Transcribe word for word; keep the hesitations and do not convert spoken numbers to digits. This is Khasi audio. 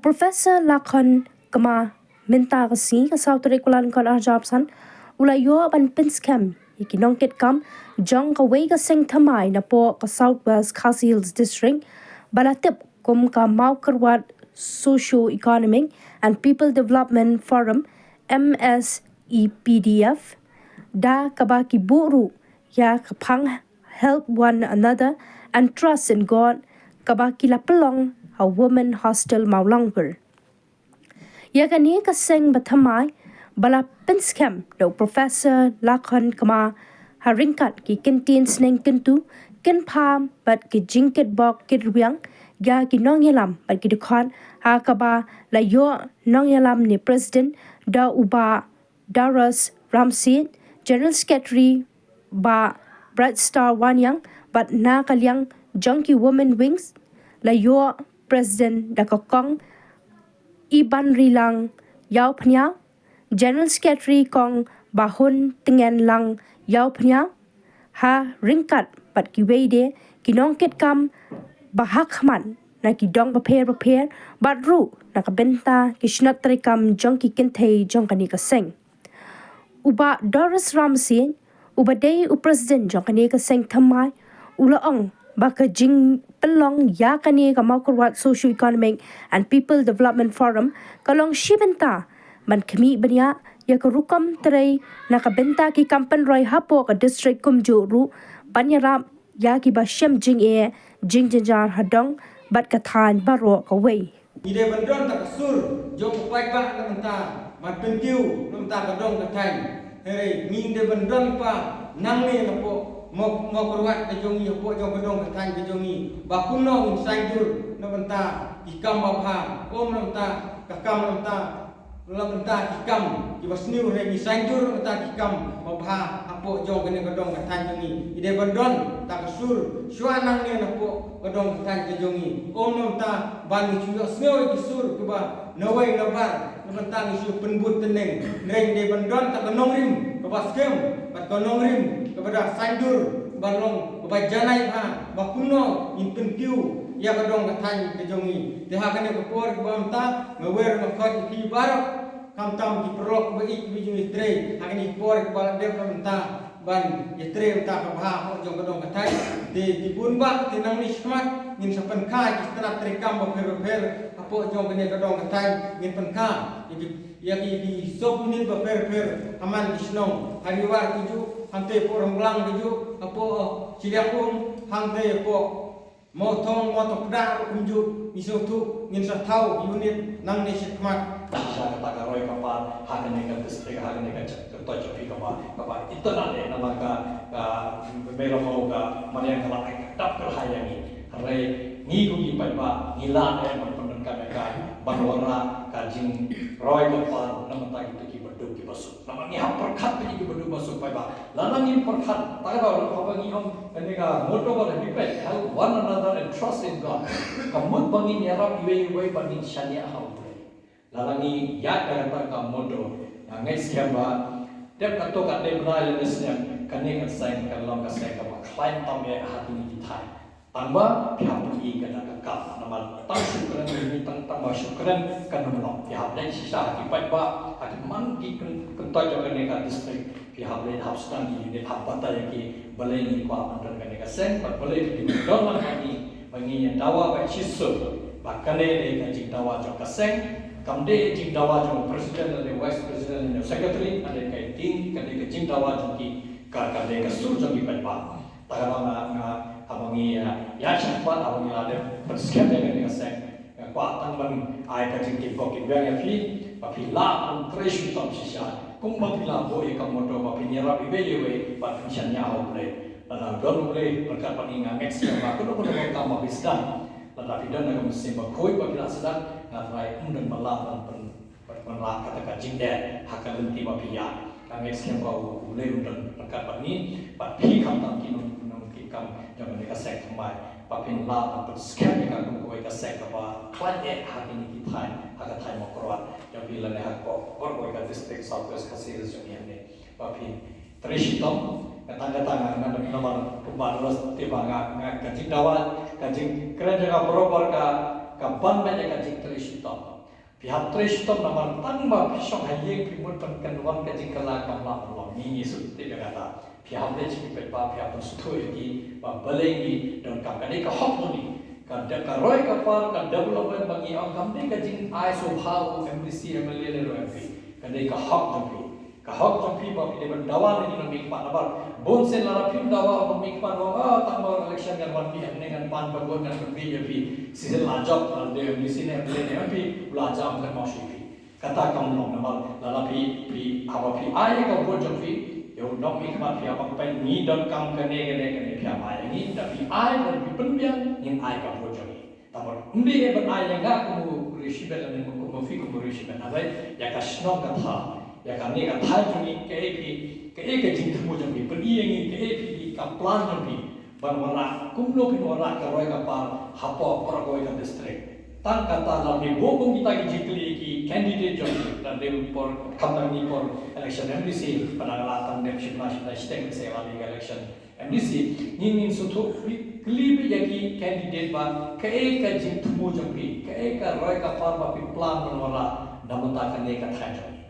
Professor Lakhon Kma mynta ka sngi ka saw tarik Kyllalyngkot arhajar arphew san u la ïoh ban pynskhem ïa ki nongkitkam jong kawei ka seng thymmai napoh ka South West Khasi Hills District ba la tip kum ka Mawkyrwat Socio Economic and People Development Forum, M S E P D F, da kaba ki buh ruh ïa ka phang Help One Another and Trust in God, kaba ki la pynlong ha Women Hostel Mawlangpur. Ïa kane ka seng ba thymmai ba la pynskhem da u Professor Lakhon Kma ha ryngkat ki kyntien sneng kyntu kynpham bad ki jingkitbok kitrwiang ïa ki nongïalam bad ki dkhot, ha kaba la ïoh nongïalam ne president da u Bah Doris Ramsiej, General Secretary Bah Bright Star Wanniang, bad na ka liang jong ki Women Wings la ïoh president da ka Kong Ibanrilang Ïawphniaw, General Secretary Kong Bahun Tngenlang Ïawphniaw, ha ryngkat bad kiwei de ki nongkitkam ba ha khmat na ki dong bapher bapher bad ruh na ka bynta ki shnat treikam jong ki kynthei jong kane ka seng. U Bah Doris Ramsiej, uba dei u president jong kane ka seng thymmai, u la ong ba ka jingpynlong ïa kane ka Mawkyrwat Socio Economic and People Development Forum ka long shi bynta ban khmih bniah ïa ka rukom trei na ka bynta ki kam pynroi hapoh ka district kumjuh ruh ban ïarap ïa kiba shem jingeh jingjynjar ha dong bad ka thaiñ baroh kawei. Ngi dei ban don ta ka sur jong u paidbah na bynta ban pynkiew na bynta ka dong ka thaiñ. Hynrei ngi dei ban don pa nangne napoh Mawk-, Mawkyrwat ka jong ngi, hapoh jong ka dong ka thaiñ ka jong ngi, ba kumno ngin saiñdur na bynta ki kam babha, ym na bynta ka kam na bynta la bynta ki kam kiba sniew, hynrei ngi saiñdur na bynta ki kam babha hapoh jong kane ka dong ka thaiñ jong ngi. Ngi dei ban don ta ka sur shuwa nangne napoh ka dong ka thaiñ ka jong ngi, ym na bynta ban ngi shu ïohsngew ïa ki sur kiba nawei nabar na bynta ngi shu pynbud tneng. Hynrei ngi dei ban don ta ka nongrim kaba skhem bad ka nongrim kaba da saiñdur ban long kaba janai bha ba kumno ngin pynkiew ïa ka dong ka thaiñ ka jong ngi. Te ha kane ka por kaba mynta nga wer nga khot ïa phi baroh, khamtam ki paralok ba ïeit ba jong ngi trei ha kane ka por kaba la dep na bynta ban ïatrei bynta kaba ha jong ka dong ka thaiñ. Te ki bun bah te nangne shakhmat ngin sa pynkha ki tnat treikam bapher bapher hapoh jong kane ka dong ka thaiñ, ngin pynkha ïa ki, ïa ki, ki sub unit bapher bapher ha man ki shnong, ha Ri War kajuh, hangtei hapoh Ramblang kajuh, hapoh Shiliang Um, hangtei hapoh Mawthong, Mawthong Pdar kumjuh, ngi sngewthuh ngin sa thaw unit nangne shakhmat. Shisha kata ka roi ka par ha kane ka district, ha kane ka jaka, ka toit jong phi kaba, kaba itynnad eh, namar ka, ka Mei Ramew ka Maniang ka la ai ka dap kyrhai ïa ngi. Hynrei ngi kum ki paidbah ngi lah eh ban pyndonkam ïa ka ban wanrah ka jingroi ka par na bynta kito kiba duk kiba suk. Namar ngi hap pyrkhat ïa kiba duk ba suk paidbah. Lada ngim pyrkhat, ta ka daw haba ngi ong kane ka motto ba la phi peit, help one another and trust in God. Ka mut ba ngin ïarap iwei ïa iwei ba ngin shaniah ha U Blei. Lada ngi ïaid da kata ka motto, nga ngeit skhem ba dep katto katne bnai lane snem, kane ka seng kan long ka seng kaba khlaiñ tam eh ha kine ki thaiñ. Tangba phi hap pyn-i ka da ka kam, namar tang shu kren, tang, tangba shu kren kan ym long. Phi hap leit shisha ha ki paidbah, ha ki man ki kyn-, kyntoit jong kane ka district. Phi hap leit, hap sdang ki unit, hap batai ïa ki, balei ngi kwah ban don kane ka seng, bad balei phi dei ban don lang ha ngi, ba ngin ïa dawa bad shisha ba kane dei ka jingdawa jong ka seng. Kam dei jingdawa jong u president lane vice president lane secretary, ka dei ka jing, ka dei ka jingdawa jong ki, ka, ka dei ka sur jong ki paidbah. Ta ka daw nga, nga, haba ngi, ah, ïa shakhmat, haba ngi la dep pynskhem ïa kane ka seng, nga kwah tang ban ai ka jingkitbok kit biang ïa phi, ba phi lah ban trei shitom shisha. Kumba phi la buh ïa ka motto ba phin ïarap iwei ïa iwei, ba phin shaniah ha U Blei. Lada don U Blei ryngkat bad ngi, nga ngeit skhem ba kano kano ka kam ba phi sdang, lada phi don da ka mynsiem bakhuid ba phi la sdang, nga trai ym don ba lah ban pyn Bad ban rah kata ka jingeh ha ka lynti ba phi ïaid. Nga ngeit skhem ba U Blei un don ryngkat bad ngi, bad phi khamtam ki nong, nongkitkam jong kane ka seng thymmai, ba phin lah ban pynskhem ïa ka kum kawei ka seng kaba khlaiñ eh ha kine ki thaiñ, ha ka thaiñ Mawkyrwat jong phi lane ha ka por kawei ka district South West Khasi Hills jong ngi hangne. Ba phin trei shitom, kata kata nga, nga namar kumba nga la sdang te ba nga, nga ka jingdawa, ka jingkren jong nga baroh ka, ka ban beit ïa ka jingtrei shitom. Phi hap trei shitom namar tang ba phi shong ha ïing phi mut ban kynwan ka jingkylla kam lah ban long. Ngi ngi shu tip ïa kata. Phi hap leit sha ki paidbah, phi hap pynsngewthuh ïa ki ba balei ngi donkam. Ka dei ka hok jong ngi. Ka dei ka roi ka par, ka development ba ngi ong kam dei ka jingai sngewbha u M D C, M L A lane u M P. Ka dei ka hok jong phi. Ka hok jong phi ba phi dei ban dawa na ki nongmihkhmat. Namar bun sien lada phim dawa u nongmihkhmat, ba ah, tang ba election ngan wan bih hangne, ngan pan ka vote, ngan pynbeit ïa phi. Shisien la jop, lada dei M D C ne M L A ne M P, la jam kan mawshwa ïa phi. Kata kam long. Namar lada phi, phi, haba phi ai ïa ka vote jong phi ïa u nongmihkhmat phi, haba phi, ngi donkam kane kane kane, phi hap ai ïa ngi. Da phi ai, da phi pynbiang, ngin ai ka vote jong ngi. Tangba ym dei ban ai ïa nga kum u riewshibit lane kum u, phi kum u riewshibit. Hynrei ïa ka shnong ka thaw, ïa kane ka thaiñ jong ngi, kaei phi, kaei ka jingthmu jong phi, pyni ïa ngi kaei phi, ka plan jong phi ban wanrah, kumno phin wanrah ka roi ka par hapoh baroh kawei ka district. Tang kata, lada phi buh kum kita ki jingkylli ïa ki candidate jong phi, lada dei por, khamtam ni por election M D C, ba dang la tang dep shiphew shiphew shiteng se lada dei ka election M D C, ngi ngin sngewthuh, kylli beit ïa ki candidate ba kaei ka jingthmu jong phi, kaei ka roi ka par ba phi plan ban wanrah na bynta kane ka thaiñ jong ngi.